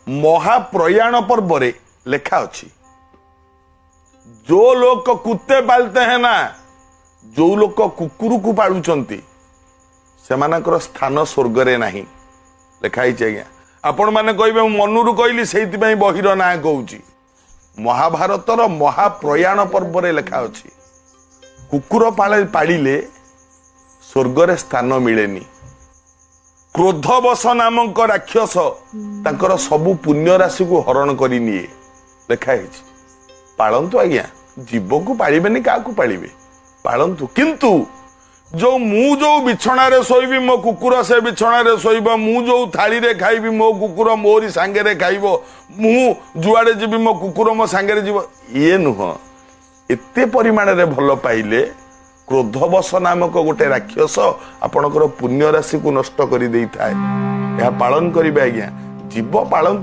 ମହାପ୍ରୟାଣ ପର୍ବରେ ଲେଖା ଅଛି, जो लोग कुत्ते पालते हैं ना, ଯୋଉ ଲୋକ କୁକୁରକୁ ପାଳୁଛନ୍ତି, ସେମାନଙ୍କର ସ୍ଥାନ ସ୍ୱର୍ଗରେ ନାହିଁ। ଲେଖା ହେଇଛି ଆଜ୍ଞା। ଆପଣମାନେ କହିବେ ମୁଁ ମନରୁ କହିଲି, ସେଇଥିପାଇଁ ବହିର ନାଁ କହୁଛି। ମହାଭାରତର ମହାପ୍ରୟାଣ ପର୍ବରେ ଲେଖା ଅଛି, କୁକୁର ପାଳିଲେ ସ୍ୱର୍ଗରେ ସ୍ଥାନ ମିଳେନି। କ୍ରୋଧବଶ ନାମକ ରାକ୍ଷସ ତାଙ୍କର ସବୁ ପୁଣ୍ୟ ରାଶିକୁ ହରଣ କରି ନିଏ। ଲେଖା ହେଇଛି। ପାଳନ୍ତୁ ଆଜ୍ଞା, ଜୀବକୁ ପାଳିବେନି କାହାକୁ ପାଳିବେ? ପାଳନ୍ତୁ, କିନ୍ତୁ ଯୋଉ ମୁଁ ଯୋଉ ବିଛଣାରେ ଶୋଇବି, ମୋ କୁକୁର ସେ ବିଛଣାରେ ଶୋଇବ। ମୁଁ ଯୋଉ ଥାଳିରେ ଖାଇବି, ମୋ କୁକୁର ମୋରି ସାଙ୍ଗରେ ଖାଇବ। ମୁଁ ଯୁଆଡେ ଯିବି, ମୋ କୁକୁର ମୋ ସାଙ୍ଗରେ ଯିବ, ଇଏ ନୁହଁ। ଏତେ ପରିମାଣରେ ଭଲ ପାଇଲେ କ୍ରୋଧବଶ ନାମକ ଗୋଟେ ରାକ୍ଷସ ଆପଣଙ୍କର ପୁଣ୍ୟ ରାଶିକୁ ନଷ୍ଟ କରି ଦେଇଥାଏ। ଏହା ପାଳନ କରିବେ ଆଜ୍ଞା, ଜୀବ ପାଳନ୍ତୁ।